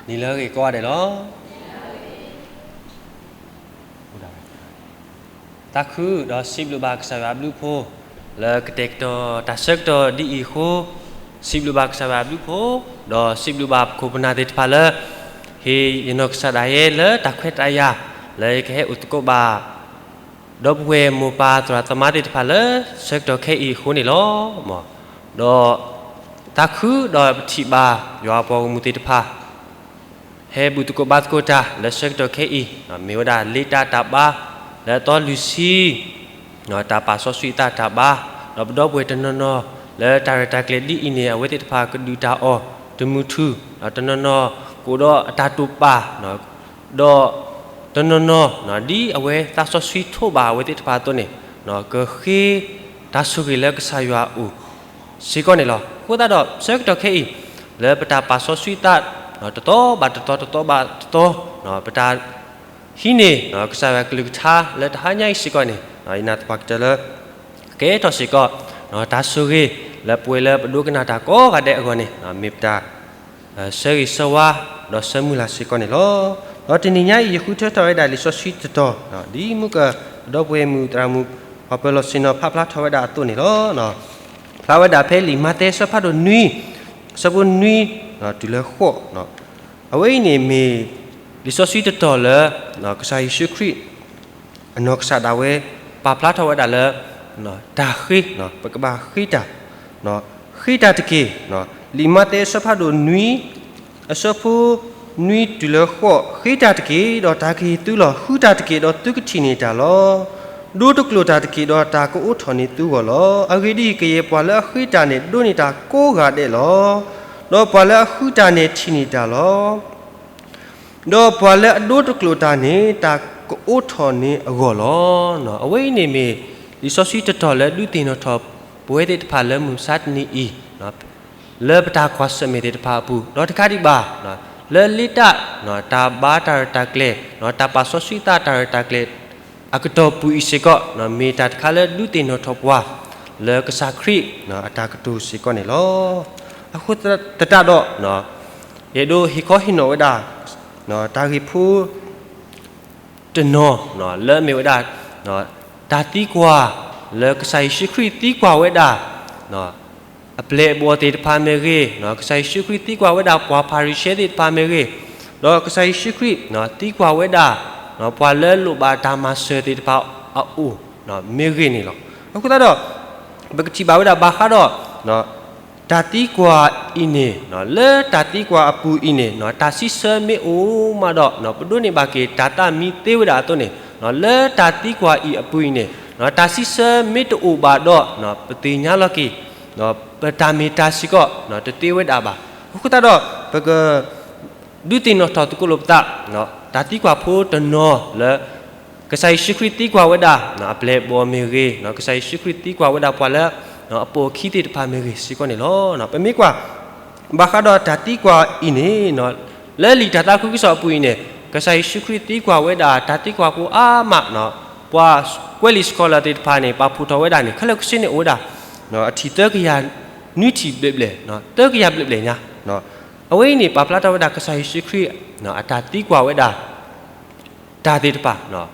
နံၤလၢအဂ့ၤကိးဂၤဒဲးလီၤ. သးခုဒီးစံးဘျုးဘၣ်ကစၢ်ယွၤအဘျုးအဖှိၣ် လၢကတဲာ်ကတီၤတၢ်ဆၢကတီၢ်ဒ်အံၤအဃိ, စံးဘျုးဘၣ်ကစၢ်ယွၤအဘျုးအဖှိၣ်, ဒီးစံးဘျုးဘၣ်ပခိၣ်ပနၢ်သ့ၣ်တဖၣ်လၢ ဟ့ၣ်ယနီၢ်ကစၢ်ဒၣ်ယဲလၢတၢ်ခွဲးတၢ်ယာ် လၢယကဟဲအိၣ်သကိးဘၣ် ဒီပုၢ်ဝဲၢ်မိၢ်ပၢ်သရၣ်သမါသ့ၣ်တဖၣ်လၢဆၢကတီၢ်ခဲအံၤအဃိန့ၣ်လီၤ. ဒီးသးခုဒီးပထံၣ်ဘၣ်ယွၤအပှၤဂီၢ်မုၢ်သ့ၣ်တဖၣ် ဟဲဘူၣ်သကိးဘါသကိးတၢ်လၢဆၢကတီၢ်ခဲအံၤ, မ့ၢ်ဝဲဒၣ်လ့တၢ်တၢ်ဘါ လၢအသီလွံၢ်ဆံ တၢ်ပာ်စီဆှံအသးတၢ်ဘါ, ဒီးပဒီပုၢ်ဝဲၢ်တနီၤနီၤ လၢတၢ်ရဲၣ်တၢ်ကျဲၤဒ်အံၤန့ၣ် အဝဲသ့ၣ်တဖၣ်ကဒုၣ်တၢ်အီၣ်တမုာ်ထူၣ်, တနီၤနီၤကအိၣ်ဒီးအတၢ်တိာ်ပာ်, ဒီးတနီၤနီၤ ဒ်အဝဲသးစီဆှံထိးဘၣ်အဝဲသ့ၣ်တဖၣ်အသိးန့ၣ်, ကဃ့တၢ်ဆိၣ်ဂ့ၤလၢကစၢ်ယွၤအအိၣ်စ့ၢ်ကီးန့ၣ်လီၤ. အဃိသတးဒီးဆၢကတီၢ်ခဲအံၤ လၢပတၢ်ပာ်စီဆှံသး တသီဘၣ်တသီ တသီဘၣ်တသီ, ပတၢ် ဟံးန့ၢ်ကစၢ်ယွၤကလုၢ်ကထါလၢတဟါညါအံၤစ့ၢ်ကီးန့ၣ်, ယနာ်သပှၢ်ကတၢၢ်လၢ ကဲထီၣ်စ့ၢ်ကီး တၢ်ဆိၣ်ဂ့ၤလၢပဝဲလၢပဒိကနၣ်တၢ်ကိးဂၤဒဲးအဂီၢ်န့ၣ်, မ့ၢ်ပတၢ်ဆၢဂ့ၤဆၢဝါ ဒီးဆၢမုၢ်လၢ်စ့ၢ်ကီးန့ၣ်လီၤ. ဒီးတနံၤညါအံၤ ယဃုထၢထီၣ်ဝဲဒၣ်လံာ်စီဆှံတတီၤ, ဒ်မုၢ်က ပဒီပုၢ်ဝဲၢ်မုၣ်သရၣ်မုၣ် ပှၤပၢၤလီၢ်ဆ့ၣ်နီၤ ဖးဖျါထီၣ်ဝဲဒၣ်အသိးန့ၣ်လီၤ. ဖျါဝဲဒၣ်ဖဲလံာ်မးသဲအဆၢဖးဒိၣ်နွံ, အဆၢဖိနွံ တုၤလၢဃိး, အဝဲအံၤန့ၣ်မ့ၢ် လံာ်စီဆှံတတီၤလၢ ကစၢ်ယ့ၣ်ၡူးခရံာ် အနီၢ်ကစၢ်ဒၣ်ဝဲ ပာ်ဖျါထီၣ်ဝဲဒၣ်လၢ တၢ်ဃ့, ပကဘၣ်ဃ့တၢ်, ဃ့တၢ်တက့ၢ်. လံာ်မးသဲအဆၢဖးဒိၣ်နွံ, အဆၢဖိနွံတုၤလၢဃိး, ဃ့တၢ်တက့ၢ်, ဒီးတၢ်ကဟ့ၣ်သုလီၤ. ဃုတၢ်တက့ၢ်, ဒီးသုကထံၣ်န့ၢ်တၢ်လီၤ. ဒိတကျိာ်တၢ်တက့ၢ်, ဒီးတၢ်ကအိးထီၣ်န့ၢ်သုဂီၢ်လီၤ. အဂ့ၢ်ဒ်အံၤ, ကယဲၢ်ပှၤလၢအဃ့တၢ်န့ၣ် ဒိးန့ၢ်တၢ်ကိးဂၤဒဲးလီၤ. ဒီးပှၤလၢအဃုတၢ်န့ၣ်ထံၣ်န့ၢ်တၢ်လီၤ. ဒီးပှၤလၢအဒိတကျိာ်တၢ်န့ၣ် တၢ်ကအိးထီၣ်န့ၢ်အဂီၢ်လီၤ. အဝဲအံၤန့ၣ်မ့ၢ် လံာ်စီဆှံတတီၤလၢဒုးသ့ၣ်နီၣ်ထီၣ် ပဝဲသ့ၣ်တဖၣ်လၢမုၢ်မဆါတနံၤအံၤ လၢပတၢ်ကွၢ်ဆၢၣ်မဲာ်သ့ၣ်တဖၣ်အပူၤ, ဒီးတကးဒံးဘၣ် လၢလ့တၢ် တၢ်ဘါတၢ်ရဲၣ်တၢ်ကျဲၤ, တၢ်ပာ်စီဆှံသးတၢ်ရဲၣ်တၢ်ကျဲၤ အကတီၢ်ပူၤအံၤစ့ၢ်ကီး မ့ၢ်တၢ်တခါလၢဒုးသ့ၣ်နီၣ်ထီၣ်ပှၤ လၢကစၢ်ခရံာ်အတၢ်ကတိၤစ့ၢ်ကီးန့ၣ်လီၤ. အဃိသတးဒီး ယအဲၣ်ဒိးဟ့ၣ်ခီဟ့ၣ်နီၤဝဲဒၣ် တၢ်ဂ့ၢ်ဖိ တနီၤ လၢအမ့ၢ်ဝဲဒၣ် တၢ်သံကွၢ် လၢကစၢ်ယ့ၣ်ၡူးခရံာ်သံကွၢ်ဝဲဒၣ် အပျဲၢ်အဘီၣ်သ့ၣ်တဖၣ်မ့ၢ်ဂ့ၤ, ကစၢ်ယ့ၣ်ၡူးခရံာ်သံကွၢ်ဝဲဒၣ်ပှၤဖၤရံၤၡဲသ့ၣ်တဖၣ်မ့ၢ်ဂ့ၤ, ဒီးကစၢ်ယ့ၣ်ၡူးခရံာ် သံကွၢ်ဝဲဒၣ် ပှၤလၢလိၣ်ဘၣ်တၢ်မၤစၢၤသ့ၣ်တဖၣ်အအိၣ် မ့ၢ်ဂ့ၤန့ၣ်လီၤ. အဃိသတးဒီး ပကထံၣ်ဘၣ်ဝဲဒၣ်ဘၣ်ဃးဒီး တၢ်သံကွၢ်အံၤန့ၣ် လၢတၢ်သံကွၢ်အပူၤအံၤန့ၣ် တၢ်စံးဆၢမ့ၢ်အိၣ်မးဒီး ပဒိးန့ၢ်ဘၣ်က့ၤတၢ်သးမံသ့ဝဲဒၣ်အသိးန့ၣ်, လၢတၢ်သံကွၢ်အံၤအပူၤအံၤန့ၣ် တၢ်စံးဆၢမ့ၢ်တအိၣ်ဘၣ်ဒီး ပသ့ၣ်ညါလီၤက့ၤ ပတၢ်မ့ၢ်တၢ်စ့ၢ်ကီး တသ့ဝဲဒၣ်ဘၣ်. အဃိသတးဒီး ပက ဒုးသ့ၣ်နီၣ်ထီၣ်သကိးလိာ်ပသး တၢ်သံကွၢ်ဖိတနီၤလၢ ကစၢ်ယ့ၣ်ၡူးခရံာ်သံကွၢ်ဝဲဒၣ် အပျဲၢ်အဘီၣ်မ့ၢ်ဂ့ၤ, ကစၢ်ယ့ၣ်ၡူးခရံာ်သံကွၢ်ဝဲဒၣ်ပှၤလၢ အပိာ်အခံသ့ၣ်တဖၣ်မ့ၢ်ဂ့ၤစ့ၢ်ကီးန့ၣ်လီၤ. ပမ့ၢ်ကွၢ် ဘၣ်ဃးဒီးတၢ်သံကွၢ်အံၤန့ၣ် လၢလံာ်တၢ်သးခုကစီၣ်အပူၤအံၤန့ၣ် ကစၢ်ယ့ၣ်ၡူးခရံာ်သံကွၢ်ဝဲဒၣ် တၢ်သံကွၢ်ဖိအါမး ပှၤကွဲးလံာ် scholar သ့ၣ်တဖၣ်န့ၣ် ပာ်ဖှိၣ်ထီၣ်ဝဲဒၣ်န့ၣ် ခဲလၢာ်ခဲဆ့န့ၣ်အိၣ်ဝဲဒၣ် အထံၣ်သၢကယၤနွံထံၣ်ဘျဲၣ်ဘျဲၣ်, သၢကယၤဘျဲၣ်ဘျဲၣ်ညါ. အဝဲအံၤန့ၣ် ပာ်ဖျါထီၣ်ဝဲဒၣ်ကစၢ်ယ့ၣ်ၡူးခရံာ် အတၢ်သံကွၢ်ဝဲဒၣ် တၢ်သ့ၣ်တဖၣ်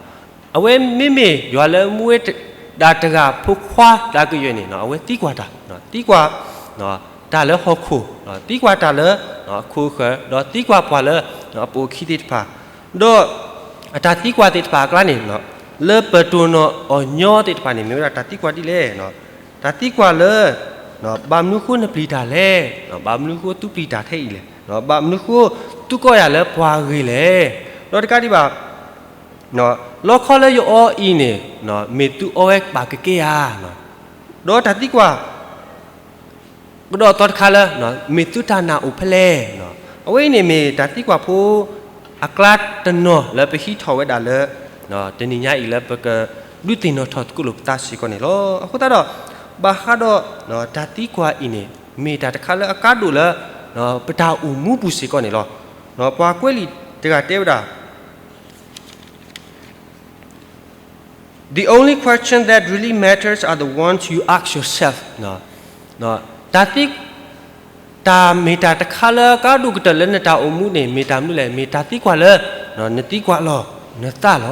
အဝဲမ့မ့ၢ်ယွၤလၢမူဝဲဒၣ်တဂၤဖိခွါတၢ်ကယဲၢ်န့ၣ် အဝဲသံကွၢ်တၢ်, သံကွၢ် တၢ်လၢဟီၣ်ခိၣ်, သံကွၢ်တၢ်လၢ အခိၣ်အဃၢၤ, ဒီးသံကွၢ်ပှၤလၢ အပိာ်အခံသ့ၣ်တဖၣ်, ဒီး အတၢ်သံကွၢ်သ့ၣ်တဖၣ်အကျါန့ၣ် လၢပတိၢ်နီၣ်အီၤညီသ့ၣ်တဖၣ်န့ၣ် မ့ၢ်ဝဲဒၣ်တၢ်သံကွၢ်ဒ်လဲၣ်. တၢ်သံကွၢ်လၢ ဘၣ်မနုၤဃိနပျံၤတၢ်လဲၣ်, ဘၣ်မနုၤဃိသုပျံၤတၢ်ထဲအံၤလဲၣ်, ဘၣ်မနုၤဃိသုကိးယၤလၢပှၤဂ့ၤလဲၣ်, ဒီးတကးဒံးဘၣ် လီခီလၢယအီအံၤန့ၣ် မ့ၢ်သုအီဝဲဘၣ်ကကဲဧါ, ဒီးတၢ်သံကွၢ် ကဒီးသီတခါလၢ မ့ၢ်သုတၢ်နာ်အိၣ်ဖဲလဲၣ်. အဝဲအံၤန့ၣ်မ့ၢ်တၢ်သံကွၢ်ဖိ အကျါတနီၤလၢပဟံးထီၣ်ဝဲဒၣ်လၢ တနံၤညါအံၤလၢပကဒုးသ့ၣ်နီၣ်ထီၣ်သကိးလိာ်ပသးစ့ၢ်ကီးန့ၣ်လီၤ. အဃိသတးဒီး ဘၣ်ဃးဒီး တၢ်သံကွၢ်အံၤန့ၣ် မ့ၢ်တၢ်တခါလၢအကါဒိၣ်လၢ ပတၢ်အိၣ်မူပူၤစ့ၢ်ကီးန့ၣ်လီၤ. ပှၤကွဲးလံာ်တဂၤတဲဝဲဒၣ် The only question that really matters are the ones you ask yourself. တၢ်သံ, တၢ် တၢ်မ့ၢ်တၢ်တခါလၢအကါဒိၣ်ကတၢၢ်လၢနတၢ်အိၣ်မူန့ၣ် မ့ၢ်တၢ်မနုၤလဲၣ်, မ့ၢ်တၢ်သံကွၢ်လၢ နသံကွၢ်လီၤနသးလီ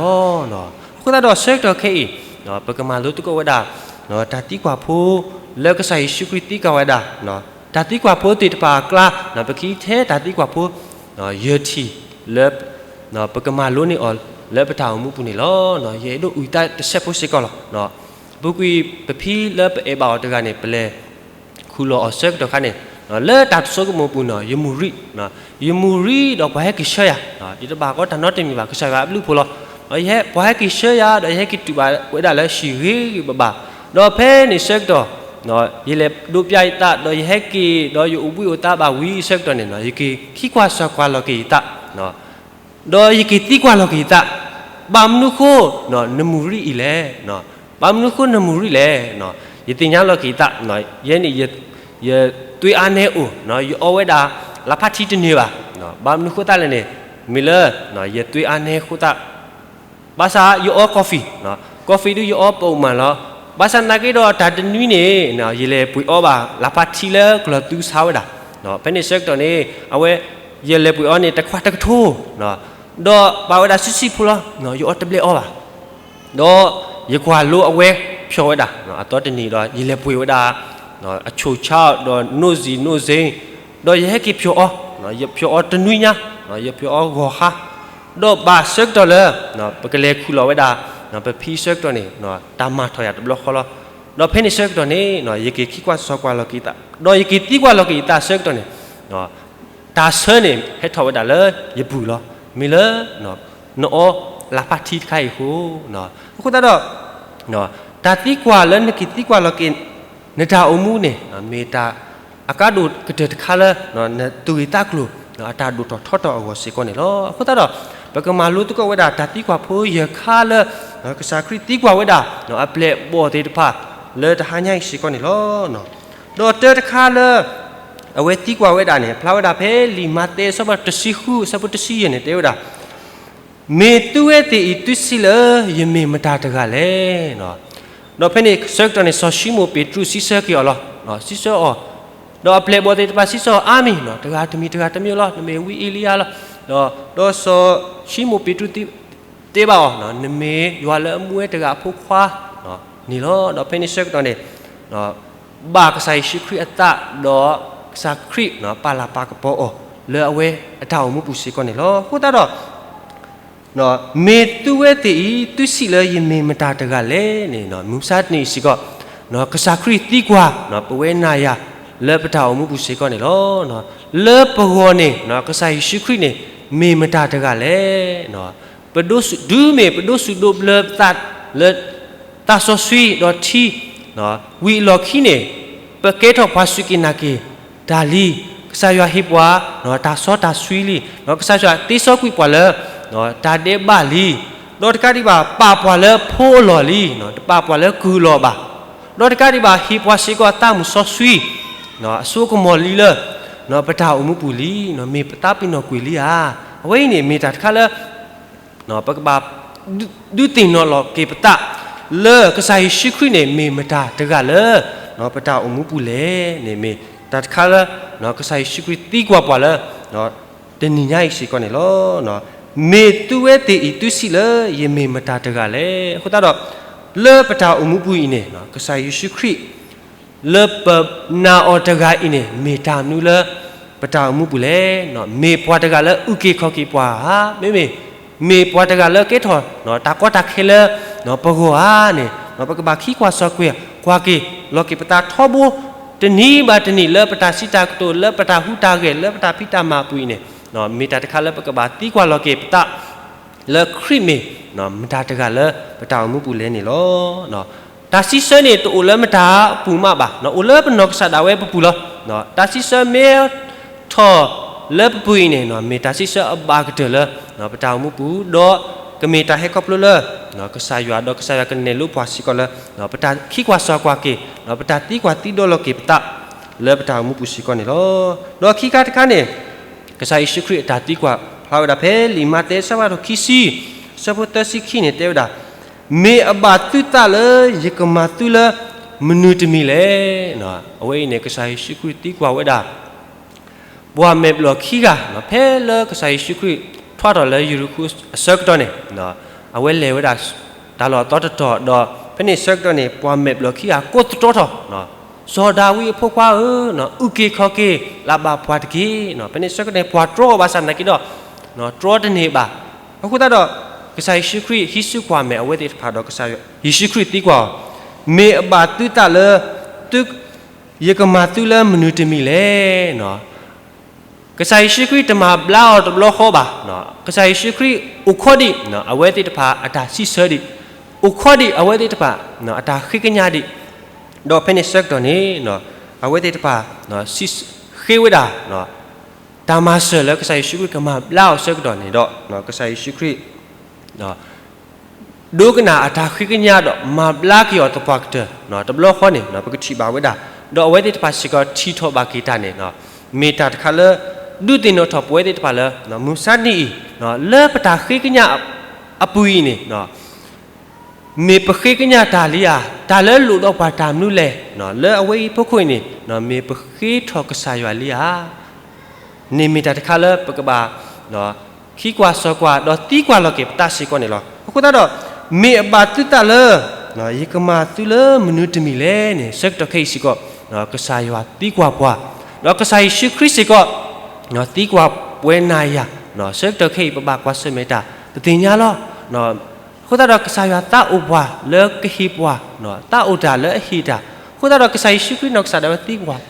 ၤ. အဃိသတးဒီးဆၢကတီၢ်ခဲအံၤ ပကမၤလိသကိးဝဲဒၣ် တၢ်သံကွၢ်ဖိ လၢကစၢ်ယ့ၣ်ၡူးခရံာ်သံကွၢ်ဝဲဒၣ် တၢ်သံကွၢ်ဖိသ့ၣ်တဖၣ်အကျါ ပကဟံးထဲတၢ်သံကွၢ်ဖိ ယဲၢ်ထံၣ်လၢ ပကမၤလိန့ၢ်အီၤလၢပတၢ်အိၣ်မူပူၤန့ၣ်လီၤ. ယအဲၣ်ဒိးအုၣ်သးတစဲးဖိစ့ၢ်ကီးလီၤ. ပူၤကွံာ်ပဖံလၢပအဲၣ်ဘၣ်အီၤတဂၤန့ၣ် ပလဲၤခူၣ်လီၤအီၤဆၢကတီၢ်ခါန့ၣ် လၢတၢ်တစိကမီၤပူၤန့ၣ် ယမူၤရံ ယမူၤရံဒီးပှၤဟဲက့ၤဆှၢယၤ, ယတဘၣ်ကီတၢ်နီတမံၤဘၣ် ကစၢ်ယွၤအဘျုးအဖှိၣ်လီၤ. ယဟဲ ပှၤဟဲက့ၤဆှၢယၤ ဒီးယဟဲက့ၤတူၢ်ဘၣ်ဝဲဒၣ်လၢဟံၣ်ဂ့ၤဂ့ၤဘၣ်ဘၣ်, ဒီးဖဲန့ၣ်ဆၢကတီၢ် ယလဲၤဒိးပျၢ်ယသး ဒီးယဟဲက့ၤ ဒီးယအိၣ်ဘှံးအိၣ်သါဘၣ်ဝံၤဆၢကတီၢ်န့ၣ် ယက့ၤခံကွၢ်ဆၢကွၢ်လီၤက့ၤယသး ဒီးယက့ၤသံကွၢ်လီၤက့ၤယသး, ဘၣ်မနုၤဃိ နမူၤရံအံၤလဲၣ်, ဘၣ်မနုၤဃိနမူၤရံလဲၣ်, ယသ့ၣ်ညါလီၤက့ၤယသး, ယဲန့ၣ် ယသွေးအားနည်းအိၣ်, ယအီဝဲဒၣ် လၢ်ဖးထံတန့ၢ်ဘၣ်, ဘၣ်မနုၤဃိသတးလဲၣ်န့ၣ် မ့ၢ်လၢ ယသွေးအားနည်းအဃိသတး ဘၣ်ဆၣ်ယအီ coffee, coffee ဒုးယအီပိာ်မးလီၤ. ဘၣ်ဆၣ်သနာ်က့ဒီးတၢ်တနွံန့ၣ် ယလဲၤပှ့ၤအီဘၣ် လၢ်ဖးထံလၢကလီၤသူစါဝဲဒၣ်, ဖဲန့ၣ်ဆၢကတီၢ်န့ၣ် အဝဲ ယလဲၤပှ့ၤအီန့ၣ် တခွးတကထိ ဒီးပာ်ဝဲဒၣ်ဆံးဆံးဖိလီၤ, ယအီတဘျဲအီဘၣ်. ဒီးယကွၢ်လိအဝဲဖျီၣ်ဝဲဒၣ်, အသီတနံၤဒီး ယလဲၤပှ့ၤဝဲဒၣ် အချိုချောက် ဒီး noisy noisy ဒီးယဟဲက့ၤဖျီၣ်အီ, ယဖျီၣ်အီတနွံညါ, ယဖျီၣ်အီဂီၤဟါ, ဒီးဘၣ်ဆၢကတီၢ်လၢ ပကလဲၤခူၣ်လီၤဝဲဒၣ် ပဖံဆၢကတီၢ်န့ၣ် တၢ်မၤထီၣ်ယၤတဘျီဃီလီၤ. ဒီးဖဲန့ၣ်ဆၢကတီၢ်န့ၣ် ယက့ၤခံကွၢ်ဆၢကွၢ်လီၤက့ၤယသး, ဒီးယက့ၤသံကွၢ်လီၤက့ၤယသးဆၢကတီၢ်န့ၣ် တၢ်ဆၢန့ၣ် ဟဲထီၣ်ဝဲဒၣ်လၢယပူၤလီၤ. မ့ၢ်လၢ နအီလၢ်ဖးထံတခါအံၤအဃိ, အဃိသတးဒီး တၢ်သံကွၢ်လၢနက့ၤသံကွၢ်လီၤက့ၤ နတၢ်အိၣ်မူန့ၣ် မ့ၢ်တၢ်အကါဒိၣ်ကတၢၢ်တခါလၢ နသူၣ်ဂ့ၤသးကျိၤ အတၢ်ဒိၣ်ထီၣ်ထီထီၣ်အဂီၢ်စ့ၢ်ကီးန့ၣ်လီၤ. အဃိသတးဒီး ပကမၤလိသကိးဝဲဒၣ်တၢ်သံကွၢ်ဖိယဲၢ်ခါလၢ ကစၢ်ခရံာ်သံကွၢ်ဝဲဒၣ် အပျဲၢ်အဘီၣ်သ့ၣ်တဖၣ် လၢတဟါညါအံၤစ့ၢ်ကီးန့ၣ်လီၤ. ဒီးတၢတခါလၢ အဝဲသံကွၢ်ဝဲဒၣ်န့ၣ် ဖျါဝဲဒၣ်ဖဲလံာ်မးသဲအဆၢဖးတဆံဃု အဆၢဖိတဆံယဲၢ်န့ၣ် တဲဝဲဒၣ် မ့ၢ်သုဝဲသ့ၣ်အံၤသုစံးလၢ ယမ့ၢ်မတၤတဂၤလဲၣ်. ဒီးဖဲန့ၣ်ဆၢကတီၢ်န့ၣ် စီၤၡံမိၣ်ပ့းတရူးစံးဆၢက့ၤအီၤလီၤ. စံးဆၢအီၤ, ဒီးအပျဲၢ်အဘီၣ်သ့ၣ်တဖၣ်စံးဆၢအီၤ အါမံၤ, တဂၤတမံၤတဂၤတမံၤလီၤ, နမ့ၢ်ဝံအ့လံယၤလီၤ. ဒီးစီၤၡံမိၣ်ပ့းတရူးတဲဘၣ်အီၤ, နမ့ၢ်ယွၤလၢအမူဝဲတဂၤအဖိခွါန့ၣ်လီၤ. ဒီးဖဲန့ၣ်ဆၢကတီၢ်န့ၣ် ဘၣ်ကစၢ်ယ့ၣ်ၡူးခရံာ်အသး ဒီးကစၢ်ခရံာ်ပာ်လၤပာ်ကပီၤအီၤ လၢအဝဲအတၢ်အိၣ်မူပူၤစ့ၢ်ကီးန့ၣ်လီၤ. အဃိသတးဒီး မ့ၢ်သုဝဲသ့ၣ်အံၤ သုစံးလၢယမ့ၢ်မတၤတဂၤလဲၣ်န့ၣ် မုၢ်မဆါတနံၤအံၤစ့ၢ်ကီး ကစၢ်ခရံာ်သံကွၢ် ပဝဲနၤယၤ လၢပတၢ်အိၣ်မူပူၤစ့ၢ်ကီးန့ၣ်လီၤ. လၢပဂီၢ်န့ၣ် ကစၢ်ယ့ၣ်ၡူးခရံာ်န့ၣ် မ့ၢ်မတၤတဂၤလဲၣ်. ပဒိးစူး တုၤမ့ၢ်ပဒိးစူးဒိးဘျၢပသးလၢ သးစီဆှံဒီးထံ ဝံၤအလီၢ်ခံန့ၣ် ပကဲထီၣ်ပှၤစူၢ်က့ၤနာ်က့ၤတၢ်လံ, ကစၢ်ယွၤဟ့ၣ်ပှၤ တၢ်စီတၢ်ဆှံလံ, ကစၢ်ယွၤသ့စီကွံာ်ပှၤလၢ တၢ်ဒဲးဘးလံ, ဒီးတကးဒံးဘၣ် ပာ်ပှၤလၢဖိအလီၢ်လံ, တပာ်ပှၤလၢကုၢ်အလီၢ်ဘၣ်, ဒီးတကးဒံးဘၣ် ဟ့ၣ်ပှၤစ့ၢ်ကီးသးမုၢ်စီဆှံ အစိကမီၤလံလၢ ပတၢ်အိၣ်မူပူၤလံ, မ့ၢ်ပသးပ့ၤနီၣ်ကွံာ်လံဧါ. အဝဲအံၤန့ၣ် မ့ၢ်တၢ်တခါလၢ ပကဘၣ်ဒုးသ့ၣ်နီၣ်လီၤက့ၤပသး လၢကစၢ်ယ့ၣ်ၡူးခရံာ်န့ၣ် မ့ၢ်မတၤတဂၤလၢ ပတၢ်အိၣ်မူပူၤလဲၣ်န့ၣ် မ့ၢ်တၢ်တခါလၢ ကစၢ်ယ့ၣ်ၡူးခရံာ်သံကွၢ်ပှၤလၢ တနံၤညါအံၤစ့ၢ်ကီးန့ၣ်လီၤ. မ့ၢ်သုဝဲသ့ၣ်အံၤ သုစံးလၢယမ့ၢ်မတၤတဂၤလဲၣ်. အဃိသတးဒီး လၢပတၢ်အိၣ်မူပူၤအံၤန့ၣ် ကစၢ်ယ့ၣ်ၡူးခရံာ် လၢပနာ်အီၤတဂၤအံၤန့ၣ် မ့ၢ်တၢ်မနုၤလၢ ပတၢ်အိၣ်မူပူၤလဲၣ်. မ့ၢ်ပှၤတဂၤလၢအုၣ်က့ၤခီၣ်က့ၤပှၤဧါ, မ့မ့ၢ် မ့ၢ်ပှၤတဂၤလၢကဲထီၣ် တၢ်ကီတၢ်ခဲလၢ ပဂီၢ်ဧါန့ၣ် ပကဘၣ်ခံကွၢ်စီၤကွံာ် ကွၢ်က့ၤလီၤက့ၤပသးထီဘိ တနံၤဘၣ်တနံၤ လၢပတၢ်စံးတၢ်ကတိၤ လၢပတၢ်ဟူးတၢ်ဂဲၤ လၢပတၢ်ဖံးတၢ်မၤအပူၤအံၤန့ၣ် မ့ၢ်တၢ်တခါလၢပကဘၣ်သံကွၢ်လီၤက့ၤပသး လၢခရံာ်မ့ၢ် မတၤတဂၤလၢပတၢ်အိၣ်မူပူၤလဲၣ်န့ၣ်လီၤ. တၢ်စံးဆၢန့ၣ် တအိၣ်လၢမတၤအပူၤမးဘၣ်, အိၣ်လၢပနီၢ်ကစၢ်ဒၣ်ဝဲပပူၤလီၤ. တၢ်စံးဆၢမ့ၢ်ထီၣ်လၢပပူၤအံၤန့ၣ် မ့ၢ်တၢ်စံးဆၢအဘၣ်ကတၢၢ်လၢ ပတၢ်အိၣ်မူပူၤ, ဒီးကမ့ၢ်တၢ်ဟဲခီဖျိလၢ ကစၢ်ယွၤ ဒီးကစၢ်ယွၤကနဲၣ်လိပှၤစ့ၢ်ကီးလၢ ပတၢ်ခံကွၢ်စီၤကွၢ်က့ၤ ပတၢ်သံကွၢ်သံဒိးလီၤက့ၤပသး လၢပတၢ်အိၣ်မူပူၤစ့ၢ်ကီးန့ၣ်လီၤ. ဒီးခံခါတခါန့ၣ် ကစၢ်ယ့ၣ်ၡူးခရံာ်အတၢ်သံကွၢ် ဖျါဝဲဒၣ်ဖဲလံာ်မးသဲ အဆၢဖးဒိၣ်ခံဆံ အဆၢဖိသၢဆံခံန့ၣ် တဲဝဲဒၣ်, မ့ၢ်အဘၣ်သုသးလၢယကမၤသုလၢမနုၤတမံၤလဲၣ်. အဝဲအံၤန့ၣ် ကစၢ်ယ့ၣ်ၡူးခရံာ်သံကွၢ်ဝဲဒၣ် ပှၤမဲာ်ဘျီၣ်ခံဂၤ ဖဲလၢကစၢ်ယ့ၣ်ၡူးခရံာ် ထွဲထီၣ်လၢယရံၣ်ဃိၤအဆၢကတီၢ်န့ၣ် အဝဲလဲၤဝဲဒၣ် တၢ်လီၢ်အသီတတီၤ ဒီးဖဲန့ၣ်ဆၢကတီၢ်န့ၣ် ပှၤမဲာ်ဘျီၣ်ခံဂၤကိးသတြီထီၣ်, စီၤဒၤဝံးအဖိခွါဧၢ, အုၣ်က့ၤခီၣ်က့ၤ လၢ်ဘၣ်ပှၤတက့ၢ်. ဖဲန့ၣ်ဆၢကတီၢ်န့ၣ် ပှၤတြီအီၤဘၣ်ဆၣ်သနာ်က့ဒီး တြီတန့ၢ်ဘၣ်. အဃိသတးဒီး ကစၢ်ယ့ၣ်ၡူးခရံာ်ဟံးစုကွၢ်မဲာ်အဝဲသ့ၣ်တဖၣ်ဒီး ကစၢ်ယ့ၣ်ၡူးခရံာ်သံကွၢ်အီၤ, မ့ၢ်အဘၣ်သုသးလၢ သု ယကမၤသုလၢမနုၤတမံၤလဲၣ်. ကစၢ်ယ့ၣ်ၡူးခရံာ်တမၤဘျါအီၤတဘျီဃီဘၣ်. ကစၢ်ယ့ၣ်ၡူးခရံာ်အိၣ်ခိးဒံး အဝဲသ့ၣ်တဖၣ်အတၢ်စံးဆၢဒံး, အိၣ်ခိးဒံးအဝဲသ့ၣ်တဖၣ် အတၢ်ဃ့ကညးဒံး, ဒီးဖဲန့ၣ်ဆၢကတီၢ်န့ၣ် အဝဲသ့ၣ်တဖၣ် ဃ့ဝဲဒၣ် တၢ်မၤစၢၤလၢကစၢ်ယ့ၣ်ၡူးခရံာ်ကမၤဘျါအီၤဆၢကတီၢ်န့ၣ်ဒီး ကစၢ်ယ့ၣ်ၡူးခရံာ် ဒိကနၣ်အတၢ်ဃ့ကညးဒီးမၤဘျါက့ၤအီၤသပှၢ်ကတၢၢ် တဘျီဃီန့ၣ် ပကထံၣ်ဘၣ်ဝဲဒၣ်, ဒီးအဝဲသ့ၣ်တဖၣ်စ့ၢ်ကီးထံၣ်ထီၣ်ဘၣ်က့ၤတၢ်န့ၣ် မ့ၢ်တၢ်တခါလၢ ဒုးသ့ၣ်နီၣ်ထီၣ်ပဝဲသ့ၣ်တဖၣ်လၢ မုၢ်မဆါတနံၤအံၤ လၢပတၢ်ဃ့ကညးအပူၤအံၤန့ၣ် မ့ၢ်ပဃ့ကညးတၢ်လံဧါ, တၢ်လၢလိၣ်ဒီးပှၤတၢ်မနုၤလဲၣ်, လၢအဝဲအံၤအဖီခိၣ်အံၤန့ၣ် မ့ၢ်ပဃ့ထီၣ်ကစၢ်ယွၤလံဧါ န့ၣ်မ့ၢ်တၢ်တခါလၢပကဘၣ် ခံကွၢ်စီၤကွၢ်ဒီးသံကွၢ်လီၤက့ၤပသးစ့ၢ်ကီးန့ၣ်လီၤ. အဃိသတးဒီး မ့ၢ်အဘၣ်သုသးလၢ ယကမၤသုလၢမနုၤတမံၤလဲၣ်န့ၣ် ဆၢကတီၢ်ခဲအံၤစ့ၢ်ကီး ကစၢ်ယွၤသံကွၢ်ပှၤ, ဒီးကစၢ်ယ့ၣ်ၡူးခရံာ်စ့ၢ်ကီး သံကွၢ်ပဝဲနၤယၤ, ဆၢကတီၢ်ခဲအံၤပဘၣ်ကွၢ်ဆၢၣ်မဲာ်တၢ် ပသ့ၣ်ညါလီၤ. အဃိသတးဒီးကစၢ်ယွၤသးအိၣ်ပှၤလၢကဟ့ၣ်ပှၤ, သးအိၣ်တၢ်လၢအဟ့ၣ်တၢ်, အဃိသတးဒီးကစၢ်ယ့ၣ်ၡူးခရံာ်နီၢ်ကစၢ်ဒၣ်ဝဲသံကွၢ်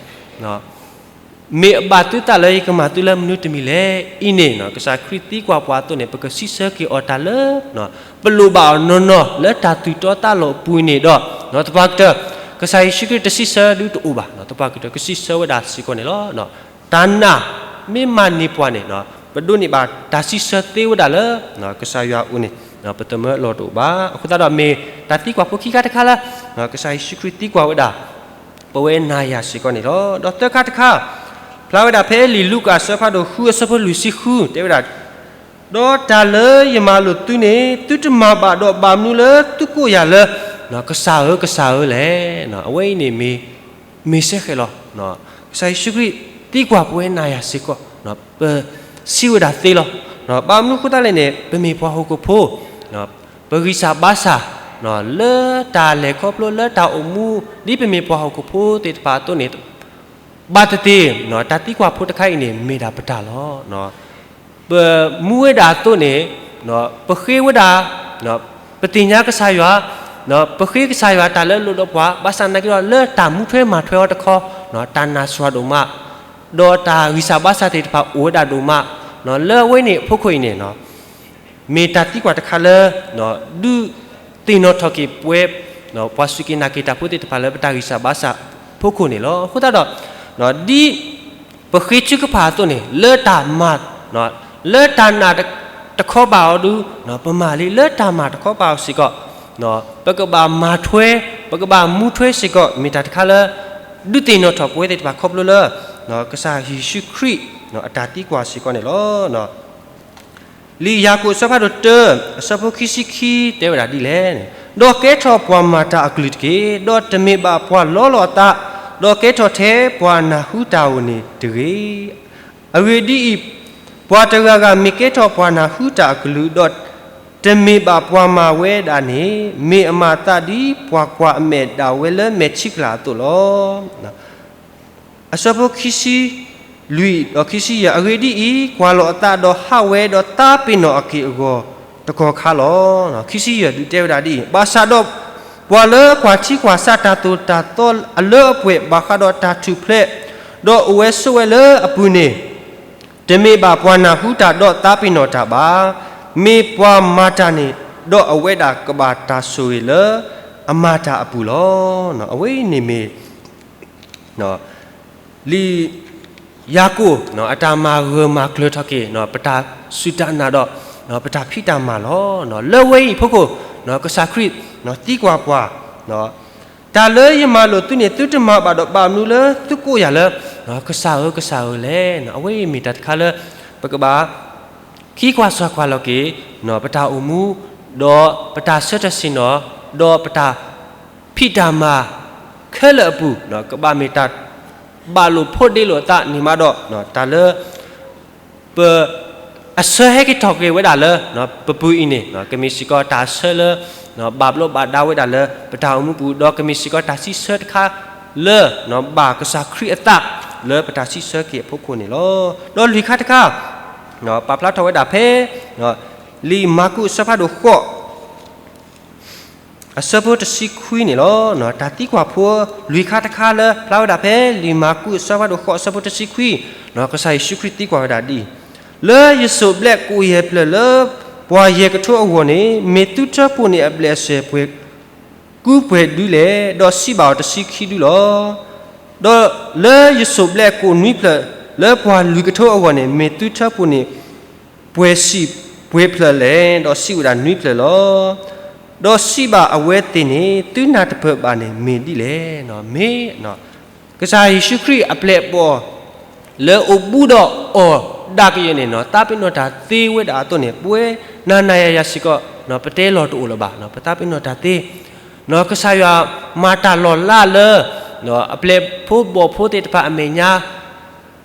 မ့ၢ်အဘၣ်သုသးလၢယကမၤသုလၢမနုၤတမံၤလဲၣ်. အံၤန့ၣ် ကစၢ်ခရံာ်သံကွၢ်ပှၤအသိးန့ၣ် ပကစံးဆၢက့ၤအီၤတၢ်လၢ ပလိၣ်ဘၣ်အီၤနီၢ်နီၢ်လၢတၢ်သူၣ်တီသးလိၤအပူၤန့ၣ်ဒီး သပှၢ်ကတၢၢ် ကစၢ်ယ့ၣ်ၡူးခရံာ်တစံးဆၢဒုတအိၣ်ဘၣ်, သပှၢ်ကတၢၢ်ကစံးဆၢဝဲဒၣ်စ့ၢ်ကီးန့ၣ်လီၤ. တၢ်နာ်မ့ၢ်မၤန့ၢ်ပှၤန့ၣ် ပဒိးန့ၢ်ဘၣ်တၢ်စံးဆၢသ့ဝဲဒၣ်လၢ ကစၢ်ယွၤအအိၣ်န့ၣ် ပသမၢလီၤတအိၣ်ဘၣ်. အဃိသတးဒီးမ့ၢ်တၢ်သံကွၢ်ဖိခံခါတခါလၢ ကစၢ်ယ့ၣ်ၡူးခရံာ်သံကွၢ်ဝဲဒၣ် ပဝဲနၤယၤစ့ၢ်ကီးန့ၣ်လီၤ. ဒီးသၢခါတခါ ဖျါဝဲဒၣ်ဖဲလံာ်လူၤကၣ်အဆၢဖးဒိၣ်ဃုအဆၢဖိလွံၢ်ဆံဃု တဲဝဲဒၣ်, ဒီးတၢ်လၢယမၤလိာ်သုန့ၣ် သုတမၤဘၣ်ဒီးဘၣ်မနုၤလၢသုကိးယၤလၢ ကစၢ်ဧၢ, ကစၢ်ဧၢလဲၣ်. အဝဲအံၤန့ၣ်မ့ၢ် မ့ၢ်စ့ၢ်ကီးလီၤ. ကစၢ်ယ့ၣ်ၡူးခရံာ်သံကွၢ်ပဝဲနၤယၤစ့ၢ်ကီး ပစံးဝဲဒၣ်သ့လီၤ. ဘၣ်မနုၤအဃိသတးလဲၣ်န့ၣ် ပမ့ၢ်ပှၤဟီၣ်ခိၣ်ဖိ ပဂံၢ်စၢ်ဘါစၢ် လၢတၢ်လဲၤခီဖျိ လၢတၢ်အိၣ်မူ ဒ်ပမ့ၢ်ပှၤဟီၣ်ခိၣ်ဖိသ့ၣ်တဖၣ်အသိးန့ၣ် ဘၣ်သ့ၣ်သ့ၣ် တၢ်သံကွၢ်ဖိတခါအံၤန့ၣ် မ့ၢ်ဒၣ်ပတၢ်လီၤ. ပမူဝဲဒၣ်အသိးန့ၣ် ပဃ့ဝဲဒၣ် ပသ့ၣ်ညါကစၢ်ယွၤ ပဃ့ကစၢ်ယွၤတၢ်လၢအလိၣ်ဒီးပှၤ ဘၣ်ဆၣ်သနာ်က့ဒီး လၢတၢ်မူထွဲမၤထွဲအီၤတခီ တၢ်နာ်စှၤဒိၣ်မး ဒီးတၢ်ဂံၢ်စၢ်ဘါစၢ်သ့ၣ်တဖၣ်အိၣ်ဝဲဒၣ်ဒိၣ်မး လၢအဝဲန့ၣ်အဖီခိၣ်အံၤန့ၣ် မ့ၢ်တၢ်သံကွၢ်တခါလၢ ဒုးသ့ၣ်နီၣ်ထီၣ်က့ၤပဝဲ ပှၤစူၢ်က့ၤနာ်က့ၤတၢ်ဖိသ့ၣ်တဖၣ်လၢပတၢ်ဂံၢ်စၢ်ဘါစၢ်အဖီခိၣ်န့ၣ်လီၤ. အဃိသတးဒီး ဒ်ပဃ့ထုကဖၣ်အသိးန့ၣ် လၢတၢ်မၤ လၢတၢ်နာ်တခီဘၣ်အီၤဒု ပမၤလံ လၢတၢ်မၤတခီဘၣ်အီၤစ့ၢ်ကီး ပကဘၣ်မၤထွဲ ပကဘၣ်မူထွဲစ့ၢ်ကီး မ့ၢ်တၢ်တခါလၢ ဒုးသ့ၣ်နီၣ်ထီၣ်ပဝဲသ့ၣ်တဖၣ်ခီဖျိလၢ ကစၢ်ယ့ၣ်ၡူးခရံာ် အတၢ်သံကွၢ်စ့ၢ်ကီးန့ၣ်လီၤ. လံာ်ယၤကိာ်အဆၢဖးဒိၣ်တၢ အဆၢဖိခံဆံခံ တဲဝဲဒၣ်ဒ်လဲၣ်န့ၣ်, ဒီးကဲထီၣ်ပှၤမၤတၢ်အကလုၢ်တက့ၢ်. ဒီးတမ့ၢ်ဘၣ်ပှၤလီလီၤအသး, ဒီးကဲထီၣ်ထဲပှၤနၢ်ဟူတၢ်ဧိၤန့ၣ်တဂ့ၤ. အဂ့ၢ်ဒ်အံၤ, ပှၤတဂၤဂၤမ့ၢ်ကဲထီၣ်ပှၤနၢ်ဟူတၢ်အကလုၢ်, ဒီးတမ့ၢ်ဘၣ်ပှၤမၤဝဲဒၣ်န့ၣ်, မ့ၢ်အမၤသးဒ်ပှၤကွၢ်အမဲာ်ဒၣ်ဝဲလၢမဲာ်ထံကလၤအသိးလီၤ. အဆၢဖိခံဆံလွံၢ်ဒီးခံဆံယဲၢ်, အဂ့ၢ်ဒ်အံၤ, ကွၢ်လီၤအသးဒီးဟးဝဲဒီးသးပ့ၤနီၣ်အက့ၢ်အဂီၤတကီၢ်ခါလီၤ. ခံဆံယဲၢ်ဒုးတဲဝဲဒၣ်ဒ်အံၤ, ဘၣ်ဆၣ်ဒီးပှၤလၢကွၢ်ထံကွၢ်ဆးတၢ်သိၣ်တၢ်သီအလၢအပှဲၤ ဘၣ်ဃးဒီးတၢ်ထူၣ်ဖျဲး, ဒီးအိၣ်ဝဲဆိးဝဲလၢအပူၤန့ၣ်, တမ့ၢ်ဘၣ်ပှၤနၢ်ဟူတၢ်ဒီးသးပ့ၤနီၣ်တၢ်ဘၣ်. မ့ၢ်ပှၤမၤတၢ်န့ၣ်, ဒီးအဝဲဒၣ်ကဘၣ်တၢ်ဆိၣ်ဂ့ၤလၢအမၤတၢ်အပူၤလီၤ. အဝဲအံၤန့ၣ်မ့ၢ် လံာ်ယၤကိာ် အတၢ်မၤဂၢၢ်မၤကျၢၤထီၣ်က့ၤ ပတၢ်စူၢ်တၢ်နာ်ဒီး ပတၢ်ဖံးတၢ်မၤလီၤ. လၢဝဲအံၤအဖီခိၣ် ကစၢ်ခရံာ်သံကွၢ်ပှၤ, တၢ်လၢယမၤလိာ်သုန့ၣ် သုတမၤဘၣ်ဒီးဘၣ်မနုၤလၢသုကိးယၤလၢ ကစၢ်ဧၢ ကစၢ်ဧၢလဲၣ်. အဝဲအံၤမ့ၢ်တၢ်တခါလၢ ပကဘၣ် ခံကွၢ်စီၤကွၢ်လီၤက့ၤ ပတၢ်အိၣ်မူ ဒီးပတၢ်ဆၢထၢၣ်ဆ့ၣ်နီၤ ဒီးပတၢ်ဖံးတၢ်မၤခဲလၢာ်အပူၤ ကဘၣ်မ့ၢ်တၢ် ဘၣ်လိာ်ဖိးဒ့လိာ်အသးန့ၣ်မးဒီး တၢ်လၢ ပ အဆၢဟဲက့ၤထီၣ်က့ၤဝဲဒၣ်လၢ ပပူၤအံၤန့ၣ် ကမ့ၢ်စ့ၢ်ကီးတၢ်ဆၢလၢ ဘၣ်ဘျီးဘၣ်ဒါဝဲဒၣ်လၢပတၢ်အိၣ်မူပူၤ ဒီးကမ့ၢ်စ့ၢ်ကီးတၢ်စံးဆၢတခါလၢ ဘၣ်ကစၢ်ခရံာ်အသးလၢပတၢ်စံးဆၢက့ၤအဖီခိၣ်န့ၣ်လီၤ. ဒီးလွံၢ်ခါတခါ ပာ်ဖျါထီၣ်ဝဲဒၣ်ဖဲ လံာ်မၢ်ကူးအဆၢဖးဒိၣ်ဃိး အဆၢဖိတဆံခွံန့ၣ်လီၤ. တၢ်သံကွၢ်ဖိလွံၢ်ခါတခါလၢဖျါဝဲဒၣ်ဖဲ လံာ်မၢ်ကူးအဆၢဖးဒိၣ်ဃိးအဆၢဖိတဆံခွံ, ကစၢ်ယ့ၣ်ၡူးခရံာ်သံကွၢ်ဝဲဒၣ်ဒ်အံၤ, လၢယစိၢ်ဘျဲၣ်ကိၣ်ယဲၢ်ဖျၢၣ်လၢ ပှၤယဲၢ်ကထိအဂီၢ်န့ၣ် မ့ၢ်သုထၢဖှိၣ်န့ၢ်အဘျဲၣ်အစၢၤပှဲၤ ကူပှဲၤဒုလဲၣ်, ဒီးစံးဘၣ်အီၤတဆံခံဒုလီၤ. ဒီးလၢယစိၢ်ဘျဲၣ်ကိၣ်နွံဖျၢၣ်လၢပှၤလွံၢ်ကထိအဂီၢ်န့ၣ် မ့ၢ်သုထၢဖှိၣ်န့ၢ် ပှဲၤဆံးပှဲၤဖျၢၣ်လဲၣ်, ဒီးစံးဝဲဒၣ်နွံဖျၢၣ်လီၤ. ဒီးစံးဘၣ်အဝဲသ့ၣ်န့ၣ် သုနၢ်တပၢၢ်ဘၣ်န့ၣ်မ့ၢ်ဒ်လဲၣ်. မ့ၢ် ကစၢ်ယ့ၣ်ၡူးခရံာ်အပျဲၢ်အဘီၣ် လၢအိၣ်ဘူးဒီးအီၤဒၣ်ကယဲၢ်န့ၣ် သးပ့ၤနီၣ်တၢ်သ့ဝဲဒၣ်အသိးန့ၣ် ပဝဲနၤနၤယၤယၤစ့ၢ်ကီး ပတဲလီၤတအိၣ်လၢၤဘၣ်. ပသးပ့ၤနီၣ်တၢ်သ့ ကစၢ်ယွၤမၤတၢ်လီၤလးလၢ အပျဲၢ်ဖိဘီၣ်ဖိသ့ၣ်တဖၣ်အမဲာ်ညါ